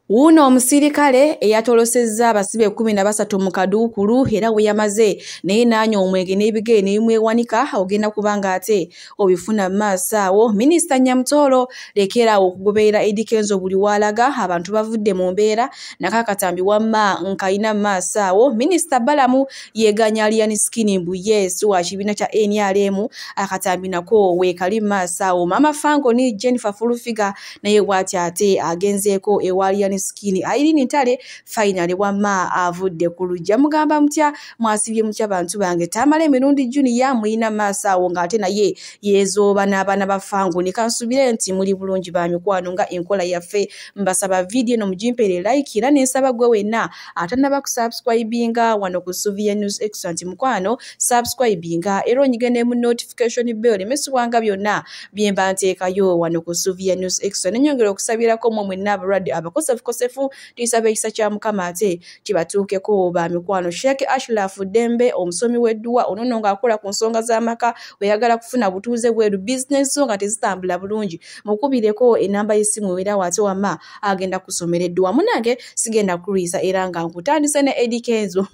Wuuno omusirikale eyatolosezza abasibe 13 mu kaduukulu era we yamaze naye n'anywa omwenge n'ebigere ne bimwewanika ogenda kubanga ate obifuna mu maaso awo. Minisita Nyamutoolo lekeraawo okugoberera Eddy Kenzo buli w'alaga, abantu bavudde mu mbeera nakakatambi wamma nkayina mu maaso awo. Minisita Balamu yeeganya Alien Skin mbu ye si wa kibiina kya NRM, akatambi nako weekali mu maaso awo. Maama Franco ni Jennifer Full Figure naye bw'ati ate agenzeeko ewa Alien Skin. Irene Ntale finally wamma avudde ku luggya. Mugamba mutya, mwasibye mutya bantu bange? Tamale Emirundi Junior muyina maaso awo ng'ate naye yeezooba n'abaana ba Fangoni. Kansubire nti muli bulungi ba mikwano nga enkola yaffe. Mbasaba vidiyo eno mugimpeere like era nensaba gwe wenna atannaba kusubscribinga wano ku Suvia News Extra nti mukwano subscribinga era onyige ne mu notification bell lemesibwanga byonna bye mba nteekayo wano ku Suvia News Extra. Nenyongera okusabirako mmwe mwenna abalwadde abakosefukosefu, tuyisaba ekisa kya Mukama ate kibatuukeko ba mikwano. Sheikh Ashraf Dembe omusomi w'edduwa ono ng'akola ku nsonga z'amaka, oyagala kufuna butuuze bweru, bizinesi zo nga tezitambula bulungi, mukubireko enamba y'essimu era waate wamma agenda kusomera edduwa. Munnange sigenda kulwisa era nga nkutandise ne Eddy Kenzo.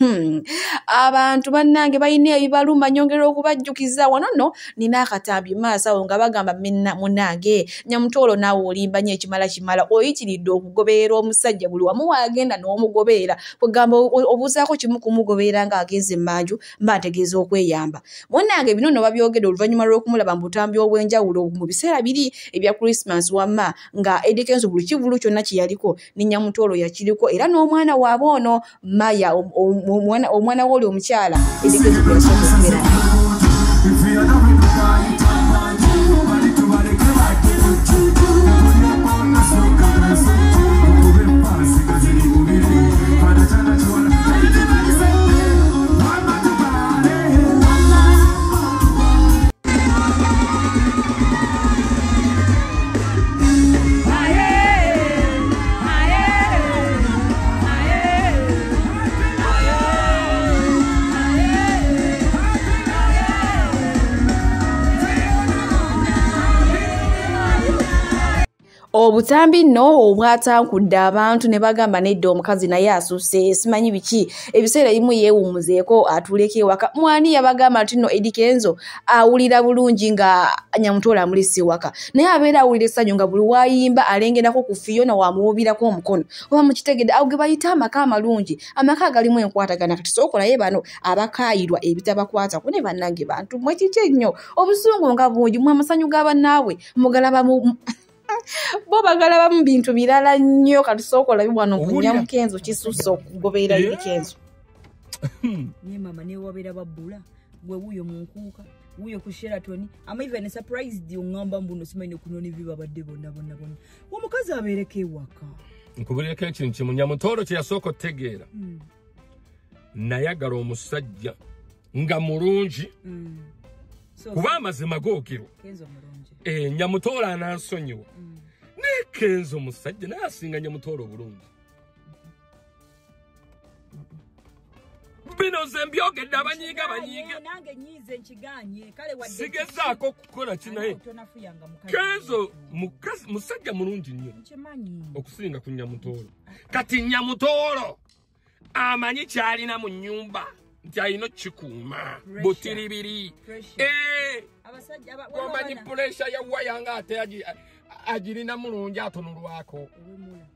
Abantu bannange balina ebibaluma, nyongera okubajjukiza wano nno nina akatambi maaso awo nga bagamba munnange Nyamutoolo naawe olimba nnyo ekimala kimala, oyitiridde okugoberera omusajja buli wamu waagenda n'omugoberera, kwegamba obuuzaako kimu kumugoberera ng'agenze emmanju, mba ntegeeza okweyamba. Munnange bino nno babyogedde oluvannyuma lw'okumulaba mu butambi obw'enjawulo mu biseera biri ebya Christmas wamma nga Eddy Kenzo buli kivvulu kyonna kye yaliko ne Nyamutoolo yakiriko era n'omwana waabwe ono Maya omwana w'oli omukyala Eddy Kenzo gwe yasooka okubeera naye. Obutambi nno obwatankudde abantu ne bagamba nedda omukazi naye asusse simanyi biki, ebiseera ebimu yeewummuzeeko atuuleko ewaka. Mwani yabagamba nti nno Eddy Kenzo awulira bulungi nga Nyamutoolo amulese ewaka, naye abeera awulira essanyu nga buli w'ayimba alengerako ku Fiona wamuwuubirako omukono. Oba mukitegedde, awo ge bayita amaka amalungi, amaka agalimu enkwatagana. Kati sooka olabe bano abakaayirwa ebitabakwatako ne bannange bantu mmwe kiki ennyo obusungu nga bungi, mmwe amasanyu ga bannaabwe mugalaba mu bo bagalaba mu bintu birala nnyo. Kati sooka olabe wano ku Nyamukenzo kisusse okugoberera Eddy Kenzo. Naye maama newabeera babbula gwe wuuyo mu nkuuka wuuyo ku Sheraton. I'm even surprised oŋŋamba mbu simanyi kunona ebi babadde bonna bonna bonna, omukazi abeereko ewaka. Nkubulireko ekintu kimu, Nyamutoolo kye yasooka otegeera, nayagala omusajja nga mulungi, kuba amazima googerwa. Kenzo mulungi. Nyamutoolo anansonyiwa, naye Kenzo musajja naye asinga Nyamutoolo obulungi. Bino nze mbyogedde, abanyiiga banyiiga. Nange nyiize nkiganye kale wadde sigezaako kukola ki, naye tonafuyanga mukazi. Kenzo musajja mulungi nnyo nkimanyi okusinga ku Nyamutoolo. Kati Nyamutoolo amanyi kyalina mu nnyumba nti alina okukikuuma butiribiri. Abasajja omanyi pressure ya waya nga ate agirina mulungi atunulwako. Owemula.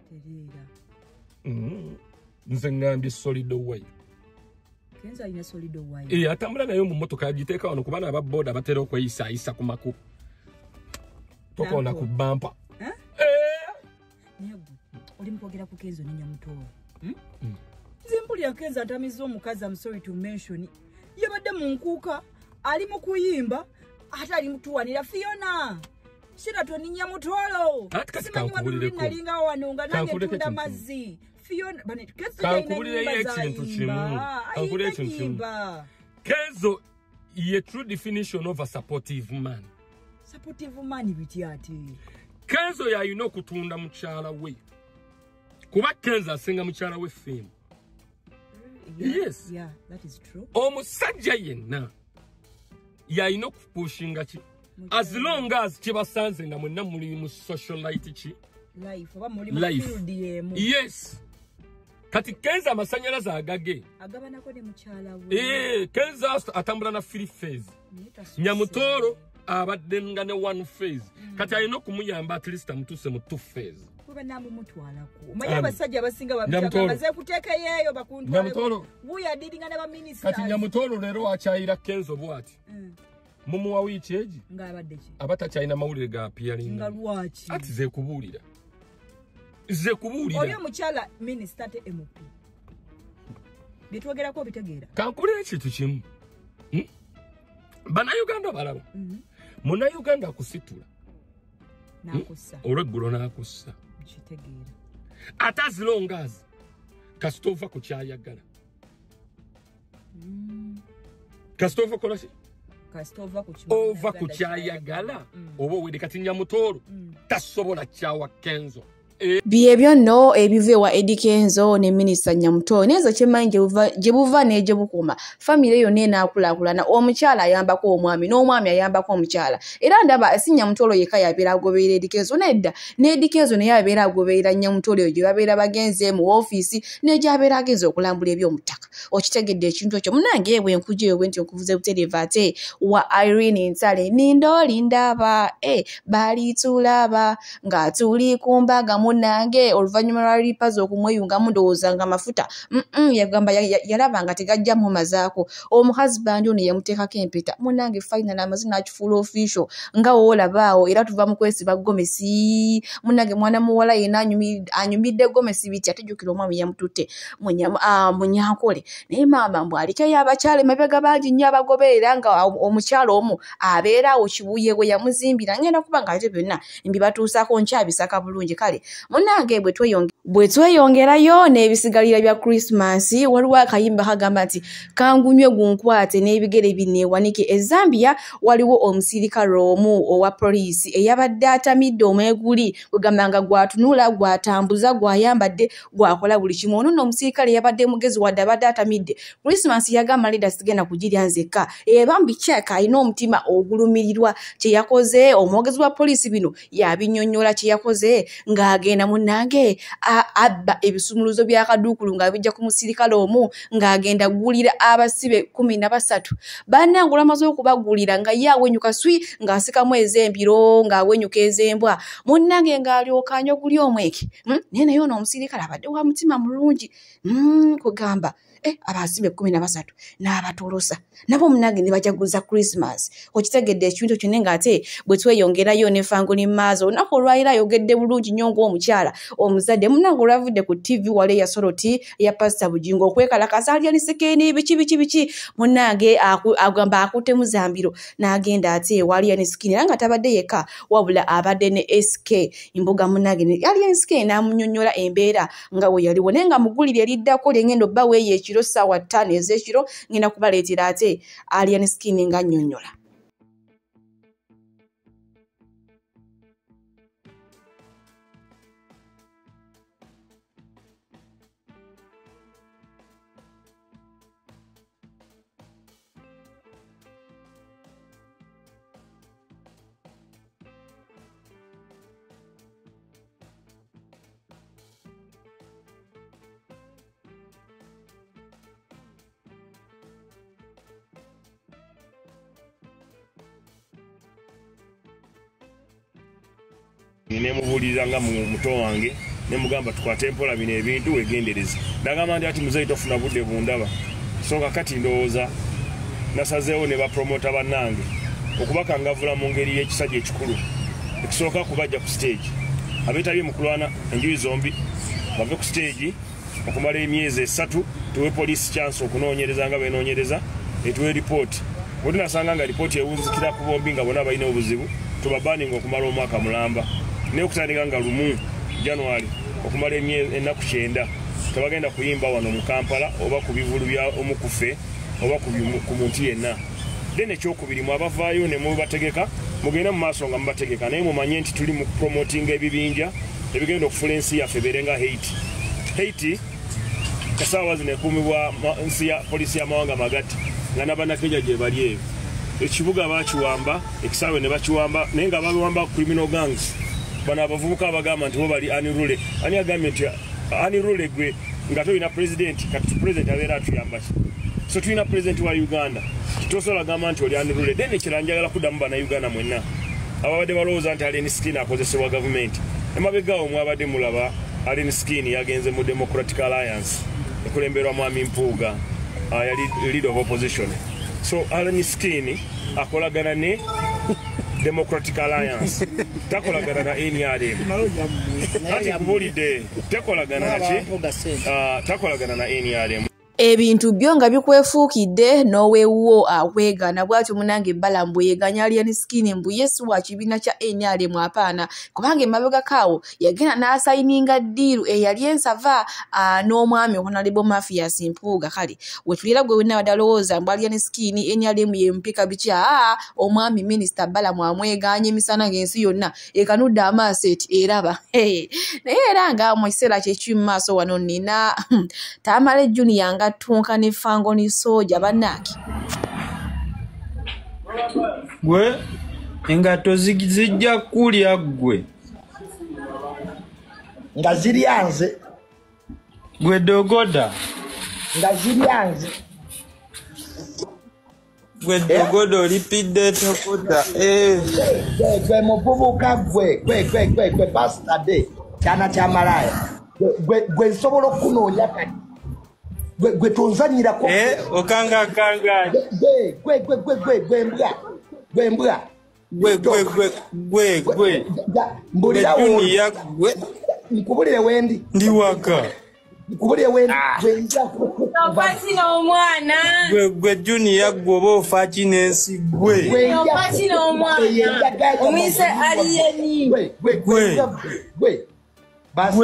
Tereera. Nze ngambye solid wire. Kenzo alina solid wire. Atambula nayo mu mmotoka agiteeka wano kubana aba boda batera okweyisaayisa ku makubo. Tokoona ku bampa. Naye gwe oli mukwogera ku Kenzo ne Nyamutoolo. Nze mpulira Kenzo atamizza omukazi, I'm sorry to mention. Yabadde mu nkuuka, ali mu kuyimba, ate ali mutuwanira Fiona. Sheraton Nyamutoolo. Ate kati Simanyi kankubuulireko. wano nalinga wano nga nange Kankubuulireko ntunda ekintu kimu. mazzi. Fiona, bane, Kenzo yalina Kankubuulireyo ennyimba ekintu z'ayimba. kimu. Kankubuulire ekintu kimu. Ayimba. Kenzo ye true definition of a supportive man. Supportive man biti ate? Kenzo yalina okutunda mukyala we. Kuba Kenzo asinga mukyala we fame. Yes. Yeah, that is true. Omusajja yenna yalina okupushinga ki? As long as kibasanze nga mwenna muli mu socialite ki? Life oba muli mu field yemu. Yes. Kati Kenzo amasanyalaze agage. Agabanako ne mukyala we. Kenzo atambula na 3 phase. Nyamutoro abadde nga ne 1 phase. Kati alina okumuyamba at least amutuse mu 2 phase. Kuba namumutwalako. Omanyi abasajja abasinga babaze kuteeka yeeyo bakuntwale. Wuyo adiringa ne ba ministers. Kati Nyamutoro leero akyayira Kenzo bw'ati. Mumuwa wiiki egi? Ng'abadde ki? Abatakyalina mawulire ga appearing. Nga lwaki? Ati ze kubuulira. Ze kubuulira. Oli omukyala minisita te MP. Bye twogerako obitegeera. Kankubuulire ekintu kimu. Bannayuganda balaba. Munnayuganda akusitula. N'akussa. Olweggulo n'akussa. Nkitegeera. Ate azilongazi kasita ova ku kyayagala. Kasita ova kola ki? Kasita ova ku kyayagala oba owedde. Kati Nyamutoro tasobola kyawa Kenzo. Byebyo nno ebiva ewa Eddy Kenzo ne minisita Nyamutoro. Naye kyemmanyi gye buva ne gye bukoma, famire yonna enaakulaakulana. Omukyala ayambako omwami n'omwami ayambako omukyala. Era ndaba si Nyamutoro yekka yabeera agoberera Eddy Kenzo, nedda ne Eddy Kenzo naye abeera agoberera Nyamutoro eyo gye babeera bagenze mu woofiisi ne gy'abeera agenze okulambula eby'omutaka. Okitegedde ekintu ekyo munnange bwe nkuja eyo bwe nti okuvuze butereevu ate wa Irene Ntale nindoli ndaba balitulaba nga tuli ku mbaga nange oluvannyuma lwa Lipazo okumweyungamu ndowooza nga mafuta yagamba yalaba nga tegajja mumazaako. Omuhusband ono yamuteekako empeta munnange final amazina akifuula official nga woolabaawo. Era tuva mu kwesiba gomesi munnange mwana muwala yenna anyumidde gomesi biti atejjukira omwami yamututte munyankole. Naye maama mbu alikeyo abakyala emabega bangi nnyo abagoberera nga omukyala omu abeera awo Kibuye we yamuzimbira. Ngenda kuba nga ate byonna mbibatuusaako nkyabisaka bulungi. Kale munnange bwe tweyongerayo n'ebisigalira bya Christmas, waliwo akayimba kagamba nti kangunywe gunkwate n'ebigere bineewanike. E Zambia waliwo omusirikale omu owa poliisi eyabadde atamidde omweguli, kwegamba nga gwatunula, gwatambuza, gwayambadde, gwakola buli kimu. Ono nno omusirikale yabadde mugezi wadde abadde atamidde Christmas yagamba leader sigenda kugirya nzekka. Bambi kyaka alina omutima ogulumirirwa. Kye yakoze omwogezi wa poliisi bino yabinnyonnyola kye yakoze ng'agenda munnange abba ebisumuluzo bya kaduukulu ng'abijja ku musirikale omu ng'agenda gulira abasibe 13. Bannange olwamaze okubagulira nga ye awenyuka swi ng'asikamu ez'embiro ng'awenyuka ez'embwa. Munnange ng'alyoka anywa guli omweke. Naye naye ono omusirikale abadde wa mutima mulungi kugamba abasibe 13 n'abatolosa nabo munnange ne bajaguza Christmas. Okitegedde ekintu kyonna ng'ate bwe tweyongerayo ne Fangoni Maazo olunaku olwaleero ayogedde bulungi nnyo ng'omukyala omuzadde. Munnange olwavudde ku TV wali eya Soroti eya Pastor Bujingo okwekalakasa alya nisekeeni biki biki biki. Munnange agamba akutte muzambiro n'agenda ate ewali Alien era nga tabadde yekka wabula abadde ne SK Mbuga. Munnange Alien Skin n'amunnyonnyola embeera nga we yaliwo, naye nga mugulire eriddako lyengenda obba weeyo ekiro ssaawa 5 ez'ekiro ngenda kubaleetera ate Alien Skin nga nnyonnyola. Nemubuulira nga muto wange nemugamba tukwate mpola bino ebintu wegendereze. Nagamba nti ati muzeeyi tofuna budde bundaba. So kakati ndowooza nasazeewo ne bapromota bannange okubakangavula mu ngeri y'ekisajja ekikulu. Ekisooka kubajja ku stage. Abeetabye mu kulwana enjuyi zombi bave ku stage okumala emyezi 3 tuwe poliisi chance okunoonyereza nga benoonyereza etuwe ripooti. Bwe tunasanga nga ripooti ewunzikira ku bombi nga bonna balina obuzibu tubabaninga okumala omwaka mulamba. Naye okutandika nga 1 January okumala ennaku 9 tebagenda kuyimba wano mu Kampala oba ku bivulu bya omukufe oba ku muntu yenna. Then ekyokubiri mwabavaayo ne mubategeka mugenda mu maaso nga mubategeka, naye mumanye nti tuli mu promotinga ebibinja ebigenda okufuula ensi yaffe ebeere nga Haiti. Haiti kasaawa zino ekuumibwa nsi ya poliisi y'amawanga magatte nga n'abannakenya gye bali eyo. Ekibuga baakiwamba, ekisaawe ne bakiwamba, naye nga baluwamba criminal gangs. Bano abavubuka abagamba nti bo bali unruly, ani agambye nti unruly gwe nga tolina president? Kati president abeera atuyamba ki? So tulina president wa Uganda, tosobola gamba nti oli unruly. Then ekirala njagala kuddamu bannayuganda mwenna ababadde balowooza nti Alien Skin akozesebwa gavumenti. Emabegaawo mwabadde mulaba Alien Skin yagenze mu Democratic Alliance ekulemberwa Mwami Mpuuga, yali leader of opposition. So Alien Skin akolagana ne Democratic Alliance, takolagana na NRM. Ati kubulidde tekolagana naki, takolagana na NRM. Ebintu byo nga bikwefuukidde n'oweewuwo akwegaana. Bw'atyo munange Balaam bwe yeeganya Alien Skin mbu ye si wa kibiina kya NRM apaana, kubanga emabegako awo yagenda n'asayininga ddiiru eyali ensava n'omwami Honorable Mathias Mpuuga. Kale wetulira gwe wenna wadde alowooza mbu Alien Skin NRM yempika biki, omwami Minisita Balaam amwegaanye emisana ng'ensi yonna ekanudde amaaso eti eraba. Naye era nga mu kiseera kye kimu maaso wano nina Tamale Junior nga tunka ne fango ni soja bannange. Gwe engatto zijja kulya ggwe nga ziryanze, gwe dogoda nga ziryanze, gwe dogoda olipidde tokoda. Gwe muvubuka gwe gwe gwe gwe gwe bastard kyana kya malaya gwe nsobola okunoonya kati gwe tonzanyirako okanga kanga gwe gwe gwe gwe gwe mbwa gwe mbwa gwe gwe gwe gwe gwe mbulira gwe nkubulire wendi ndi waka nkubulire wendi gwe nja ofaki n'omwana gwe gwe Junior gwe oba ofaaki n'ensi gwe ofaki n'omwana omuyise Alien gwe gwe gwe basi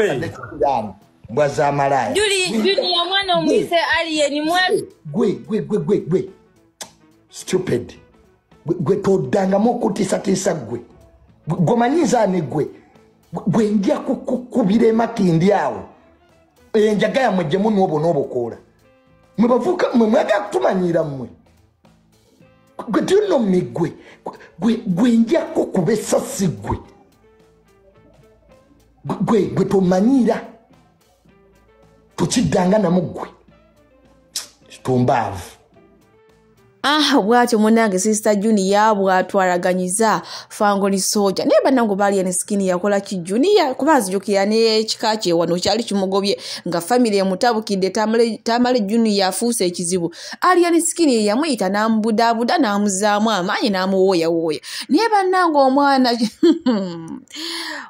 mbwa za malaya. Junior mwana omuyise Alien mwe gwe gwe gwe gwe gwe stupid gwe todangamu okutiisatiisa gwe gwomanyiza ne gwe gwe nja kukukubira emakindi awo enjaga yammwe gye munywa obwo n'obukoola mwe bavuka mwe mwagala kutumanyiira mmwe gwe tunomi gwe gwe nja kukuba essasi gwe gwe gwe tomanyiira tokiddanga namu gwe kitumbaavu. Bw'atyo munnange Sister Junior bw'atwalaganyiza Fangoni Soja. Naye bannange ba Alien Skin yakola ki Junior? Kuba nzijukira n'ekika kye wano kyali kimugobye nga famire emutabukidde. Tamale Junior afuuse ekizibu. Alien Skin ye yamuyita n'amubudaabuda n'amuzaamu amaanyi n'amuwooyawooya. Naye bannange omwana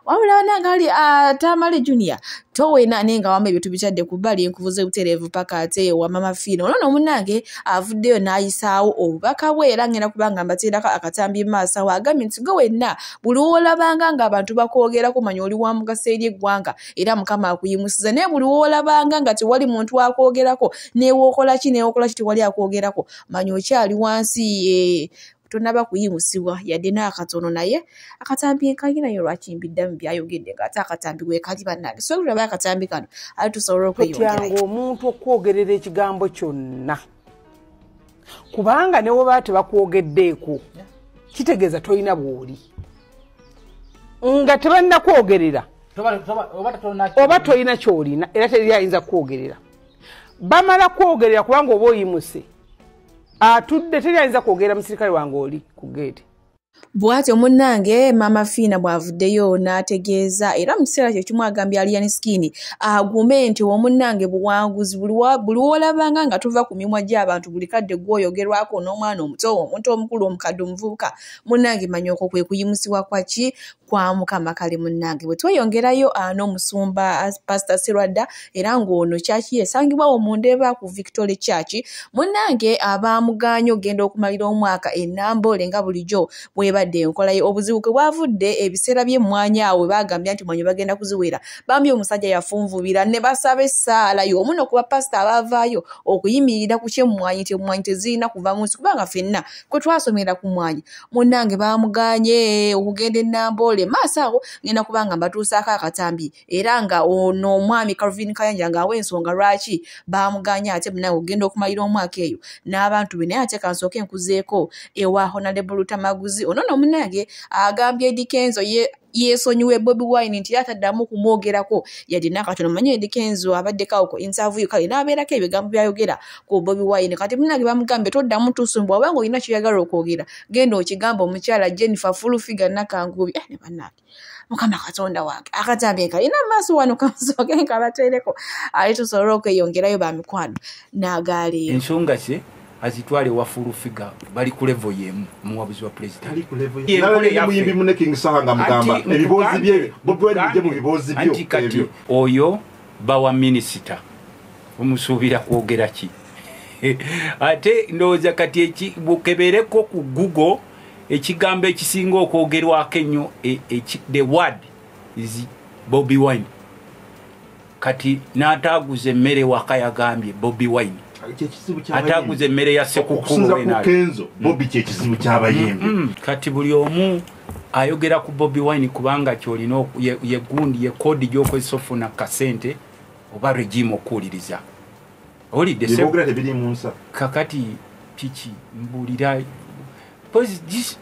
wabula bannange ali Tamale Junior towena naye nga wamma ebyo tubitadde ku bbali enkuvuze butereevu paka ate wa Mama Fiina. Ono munnange avuddeyo n'ayisaawo obubaka bwe era ngenda kubanga mbateerako akatambi mu maaso awo agambye nti gwe wenna buli w'olabanga ng'abantu bakwogerako manya oli wa mugaso eri eggwanga era Mukama akuyimusiza, naye buli w'olabanga nga tewali muntu akwogerako neewookola ki neewookola ki tewali akwogerako manya okyali wansi tonaba kuyimusibwa yadde n'akatono. Naye akatambi nkayinayo lwaki mbiddamu byayogedde ng'ate akatambi we kali bannange. So tulaba akatambi kano ate tusobola okweyongerayo. Omuntu okwogerera ekigambo kyonna kubanga ne woba tebakwogeddeeko kitegeeza tolina bw'oli nga tebannakwogerera oba tolina ky'olina era teri ayinza kukwogerera. Bamala kwogerera kubanga oba oyimuse atudde teri ayinza kwogera musirikale wange oli ku geeti. Bw'atyo munnange Mama Fiina bw'avuddeyo n'ategeeza era mu kiseera kye kimu agambye Alien Skin agume nti omunnange buwanguzi buli w'olabanga nga tuva ku mimwa gy'abantu buli kadde gw'oyogerwako n'omwana omuto omuntu omukulu omukadde omuvubuka munnange manya okwo kwe kuyimusibwa kwa ki kwa Mukama. Kale munnange bwe tweyongerayo n'omusumba Pastor Sirwadda era ng'ono kyaki esangibwawo mu Ndeeba ku Victory Church munnange abaamugaanye okugenda okumalira omwaka e Namboole nga bulijjo bwebadde enkola ye. Obuzibu kwe bwavudde ebiseera by'emmwanyi awo bagambye nti mwanyi bagenda kuziwera bambi omusajja yafunvubira ne basaba essaala y'omu n'okuba pasita abaavaayo okuyimirira ku ky'emmwanyi nti emmwanyi tezirina kuva mu nsi kubanga ffenna kwe twasomera ku mmwanyi. Munnange baamugaanye okugenda e Namboole. Maaso awo ngenda kubanga mbatuusaako akatambi era nga ono omwami Calvin Kayanja ng'awa ensonga lwaki baamugaanye ate munnange okugenda okumalira omwaka eyo n'abantu be. Naye ate kansooke nkuzeeko ewa Honorable Lutamaguzi. Ono nno munnange agambye Eddy Kenzo yeesonyiwe Bobi Wine nti ataddamu kumwogerako yadde n'akatono. Manyi Eddy Kenzo abaddeko awo ku interview kale n'abeerako ebigambo by'ayogera ku Bobi Wine. Kati munnange bamugambye toddamu tusumbwa, obanga olina ky'oyagala okwogera genda okigamba omukyala Jennifer Full Figure Nakangubi. Ne bannange Mukama Katonda wange akatambi kalina amaaso wano kansooke nkabateereko ate tusobole okweyongerayo ba mikwano n'agaaleero. Ensonga ze azitwale wa Full Figure bali ku level yemu muwabuzi wa president ali ku level ye muyimbi mune King Saha nga mugamba ebibozi bye Bobi Wine bije mu bibozi byo kati oyo bawa minister omusuubira kwogera ki? Ate ndowooza kati bukebereko ku Google ekigambo ekisinga okwogerwako ennyo the word is Bobi Wine. Kati n'ataaguza emmere waka yagambye Bobi Wine ataguze emmere ya Ssekukulu Kenzo Bobi kyekizibu ky'abayimbi. Kati buli omu ayogera ku Bobi Wine kubanga kyolina ye gundi ye kodi gy'okozesa ofuna kasente oba regime okuwuliriza. Owulidde kakati kiki mbuulira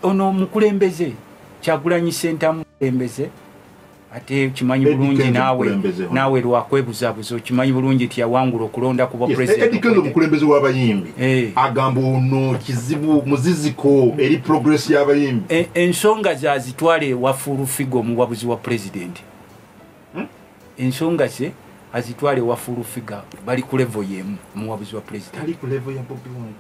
ono mukulembeze Kyagulanyi Ssentamu mukulembeze ate kimanyi bulungi naawe lwakwebuzabuza okimanyi bulungi nti yawangula okulonda kuba president. Eddy Kenzo mukulembeze w'abayimbi agamba ono kizibu muziziko eri progress y'abayimbi. Ensonga zazitwale wa Full Figure omuwabuzi wa president. Ensonga ze azitwale wa Full Figure bali ku level yemu omuwabuzi wa president ali ku level ya Bobi Wine.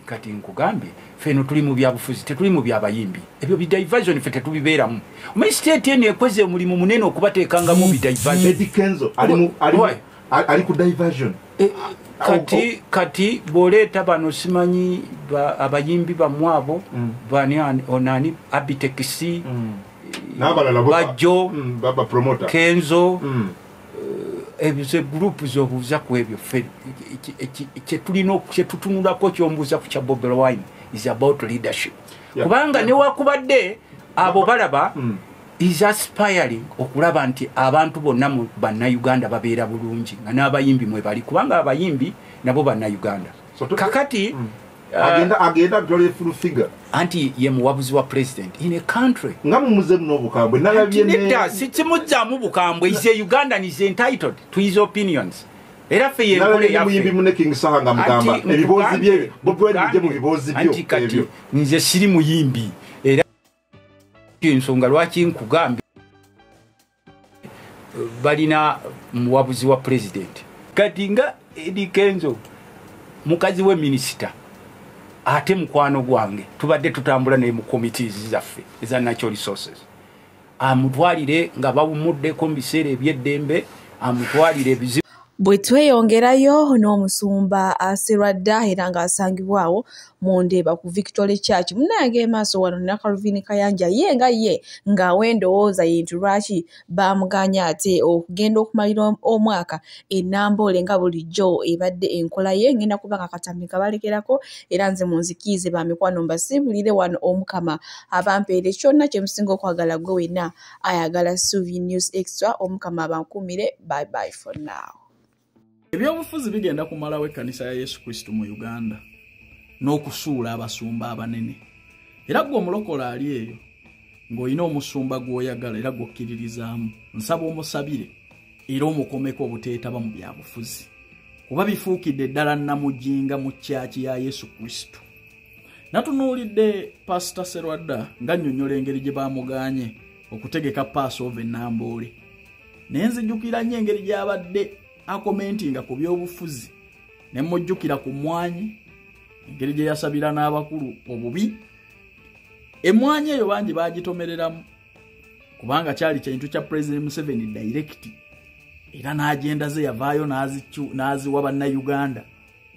Kati nkugambye ffe tuli mu byabufuzi tetuli mu byabayimbi ebyo bi diversion ffe tetubibeeramu. Omanyi state eno ekoze omulimu munene okubateekangamu bi diversion. Eddy Kenzo ali ku diversion. Kati bw'oleeta bano simanyi abayimbi bammwe abo bani onani Abitekisi Bajjo Kenzo ebyo group zobuuza ku ebyo ffe kyetulina kyetutunulako kyombuuza ku kya Bobi Wine is about leadership. Kubanga newakubadde abo balaba is aspiring okulaba nti abantu bonna mu bannayuganda babeera bulungi nga n'abayimbi mwe bali kubanga abayimbi nabo bannayuganda. Kakati agenda Gloria Full Figure anti ye muwabuzi wa president in a country nga mumuze muno obukambwe nalabye nedda sikimuzzaamu bukambwe is a Ugandan is entitled to his opinions. Era ffe yenkole yaffe muyimbi mune King Saha nga mugamba ebibozi bye Bobi Wine bije mu bibozi byo anti kati nze siri muyimbi era ensonga lwaki nkugambye balina muwabuzi wa president. Kati nga Eddy Kenzo mukazi we minisita ate mukwano gwange tubadde tutambula naye mu committees zaffe eza natural resources amutwalire nga bawumuddeko mu biseera eby'eddembe amutwalire ebizibu. Bwe tweyongerayo n'omusumba Serwadda era ng'asangibwawo mu Ndeeba ku Victory Church munnange maaso wano ne Calvin Kayanja ye nga ye ng'awa endowooza ye nti lwaki baamuganya ate okugenda okumalira omwaka e Namboole nga bulijjo ebadde enkola ye. Ngenda kuba nga katambi kabalekerako era nze munzikiize ba mikwano mbasiibulire wano Omukama abampeere kyonna kye musinga okwagala gwe wenna ayagala Suvi News Extra. Omukama abankuumire. Bye bye for now. Ebyobufuzi bigenda kumalawo ekkanisa ya Yesu Kristo mu Uganda n'okusuula abasumba abanene. Era gwe omulokola ali eyo ng'olina omusumba gw'oyagala era gw'okkiririzaamu, nsaba omusabire era omukomeko obuteetaba mu byabufuzi kuba bifuukidde ddala nnamujinga mu kyaki ya Yesu Kristo. Natunuulidde Pasita Serwadda nga nnyonnyola engeri gye baamugaanye okutegeka Passover e Namboole, naye nzijjukira nnyo engeri gy'abadde akomentinga ku byobufuzi ne mujjukira ku mmwanyi engeri gye yasabira n'abakulu obubi. Emmwanyi eyo bangi baagitomereramu kubanga kyali kintu kya President Museveni direct era n'agenda ze yavaayo n'aziwa bannayuganda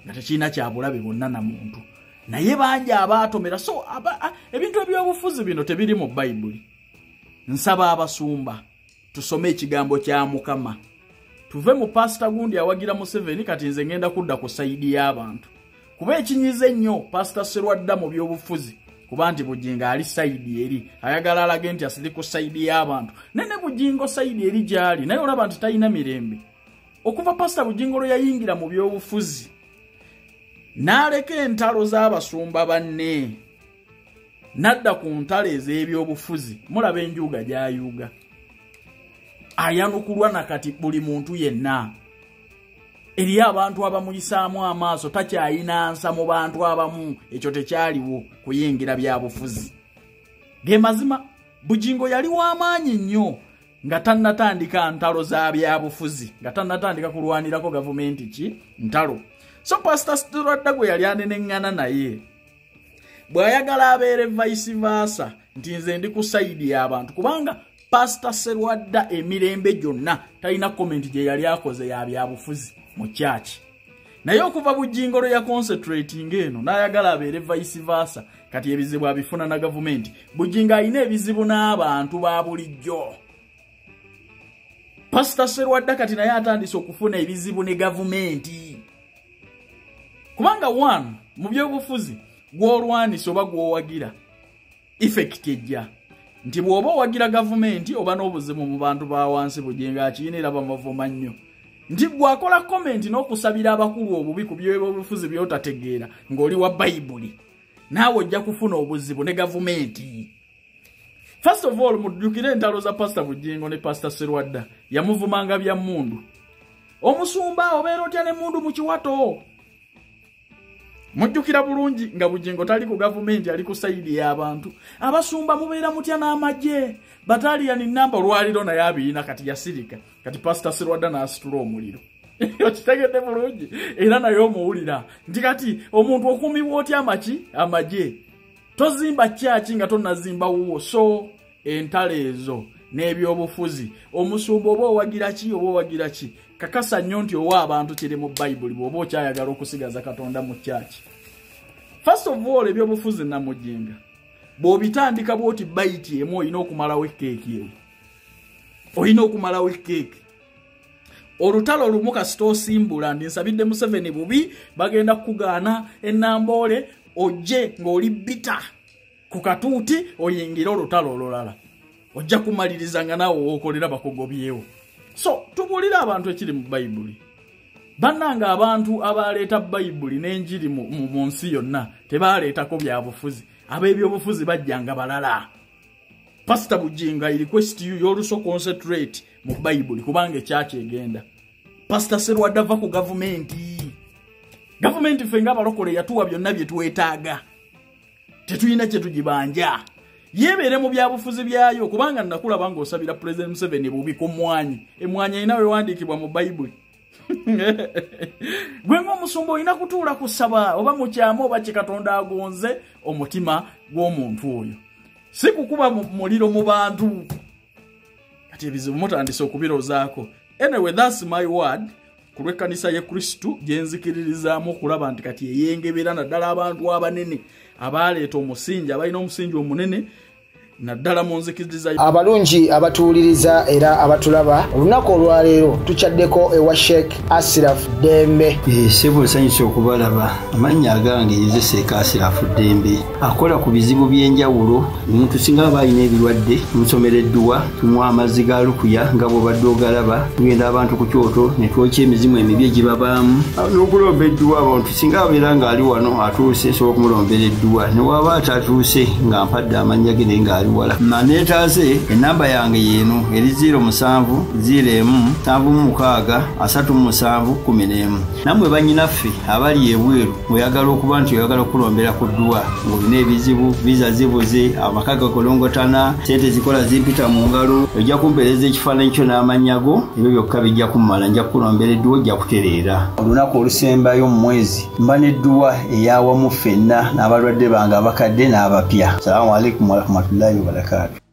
nga tekirina kyabulabe bonna na muntu, naye bangi abaatomera. So ebintu ebyobufuzi bino tebiri mu Bayibuli. Nsaba abasumba tusome ekigambo kya Mukama, tuve mu pasita gundi awagira Museveni. Kati nze ngenda kudda ku sayidi y'abantu kuba ekinyize ennyo Pasita Serwadda mu byobufuzi kuba nti Bujingo ali sayidi eri ayagala alage nti asiri ku sayidi y'abantu, nene Bujingo sayidi eri gy'ali naye olaba nti talina mirembe. Okuva Pasita Bujingo lwe yayingira mu byobufuzi n'aleka entalo z'abasumba banne, Nadda ku ntalo ez'ebyobufuzi, mulaba enjuga gy'ayuga. Ayanukulwa nakati buli muntu yenna. Eriyo abantu abamuyisaamu amaaso, takyayina nsa mu bantu abamu, ekyo tekyaliwo kuyingira byabufuzi. Ge mazima, Bujingo yali w'amaanyi nnyo nga tannatandika ntalo za byabufuzi, nga tannatandika kulwanirako gavumenti ki ntalo. So Pastor Serwadda gwe yali aneneŋŋana naye, bw'ayagala abeere vice versa nti nze ndi ku sayidi y'abantu, kubanga Pastor Serwadda emirembe gyonna talina comment gye yali akoze ya byabufuzi mu kyaki. Naye okuva Bujingo lwe ya concentrating eno n'ayagala abeere vice versa, kati ebizibu abifuna na gavumenti. Bujingo alina ebizibu n'abantu ba bulijjo. Pastor Serwadda kati naye atandise okufuna ebizibu ne gavumenti. Kubanga one, mu byobufuzi gw'olwanisa oba gw'owagira, effect ejja. Nti bw'oba owagira gavumenti oba n'obuzibu mu bantu ba wansi, Bujingo akiyina era bamuvuma nnyo. Nti bw'akola comment n'okusabira abakulu obubi ku byobufuzi by'otategeera ng'oli wa Bayibuli, naawe ojja kufuna obuzibu ne gavumenti. First of all, mujjukire entalo za Pastor Bujingo ne Pastor Serwadda, yamuvumanga bya mmundu. Omusumba obeera otya n'emmundu mu kiwato? Mujjukira bulungi nga Bujingo tali ku gavumenti, ali ku sayidi y'abantu. Abasumba mubeera mutya n'amagye? Bataliyani namba olwaliro naye abiyina, kati yasirika. Kati Pastor Serwadda n'asitula omuliro. Okitegedde bulungi era naye omuwulira nti kati omuntu okuumibwa otya amaki amagye? Tozimba kyaki nga tonnazimba wuwo. So entalo ezo n'ebyobufuzi, omusumba oba owagira ki oba owagira ki, kakasa nnyo nti owa abantu kiri mu Bayibuli bw'oba okyayagala okusigaza Katonda mu kyaki. First of all, ebyobufuzi Namujinga bw'obitandika bw'oti bayiti emu, olina okumalawo ekkeeki eyo. Olina okumalawo ekkeeki. Olutalo lumu kasita osimbula ndi nsabidde Museveni bubi, bagenda kukugaana ennamboole, ojje ng'oli bita ku katuuti oyingire olutalo olulala. Ojja kumaliriza nga naawe w'okolera bakugobyewo. So tubuulire abantu ekiri mu Bayibuli. Bannange abantu abaleeta Bayibuli n'enjiri mu nsi yonna tebaleetako byabufuzi. Ab'ebyobufuzi bajjanga balala. Pastor Bujingo, I request you, you also concentrate mu Bayibuli kubanga ekyaki egenda. Pastor Serwadda va ku gavumenti. Gavumenti ffe ng'abalokole yatuwa byonna bye twetaaga. Tetulina kye tugibanja. Yebeere mu byabufuzi byayo, kubanga nakulaba ng'osabira President Museveni bubi ku mmwanyi. Emmwanyi erina wewandiikibwa mu Bayibuli. Gwe ng'omusumba olina kutuula kusaba oba mu kyama oba ki Katonda agonze omutima gw'omuntu oyo. Si kukuba muliro mu bantu. Kati ebizibu mutandise okubirozaako. Anyway, that's my word. Ku lw'ekkanisa ye Kristo gye nzikiririzaamu okulaba nti kati eyengebera naddala abantu abanene abaleeta omusingi, abalina omusingi omunene naddala mu nzikiriza. Abalungi abatuwuliriza era abatulaba, olunaku olwaleero tukyaddeko ewa Sheikh Asiraf Ddembe. Ssebo nsanyuse okubalaba. Amannya agange nze Sheikh Asiraf Ddembe, akola ku bizibu by'enjawulo. Omuntu singa aba alina ebirwadde, tumusomera edduwa, tumuwa amazzi ga lukuya nga bw'obadde ogalaba, tugenda abantu ku kyoto ne twokya emizimu emibi egibabaamu n'okulomba edduwa. Abantu singa abeera ng'ali wano atuuse, nsobola okumulombera edduwa, ne waba atatuuse nga mpadde amannya ge naye ng'ali wala. Neetaase enamba yange yeeno eri 07 01 76 37 11. Nammwe bannyinaffe abali ebweru mweyagala okuba nti oyagala okulombera ku dduwa ng'olina ebizibu, viza zibuze, amaka gakolongotana, sente zikola zimpita mu ngalo, ojja kumpeereza ekifaananyi kyo n'amannya go, ebyo byokka bijja kummala, nja kukulombera edduwa ojja kutereera. Olunaku olusembayo mu mwezi mba n'edduwa eyawamu ffenna n'abalwadde bange abakadde n'abapya. Salaamu alaikum warahmatullahi wabarakatuh.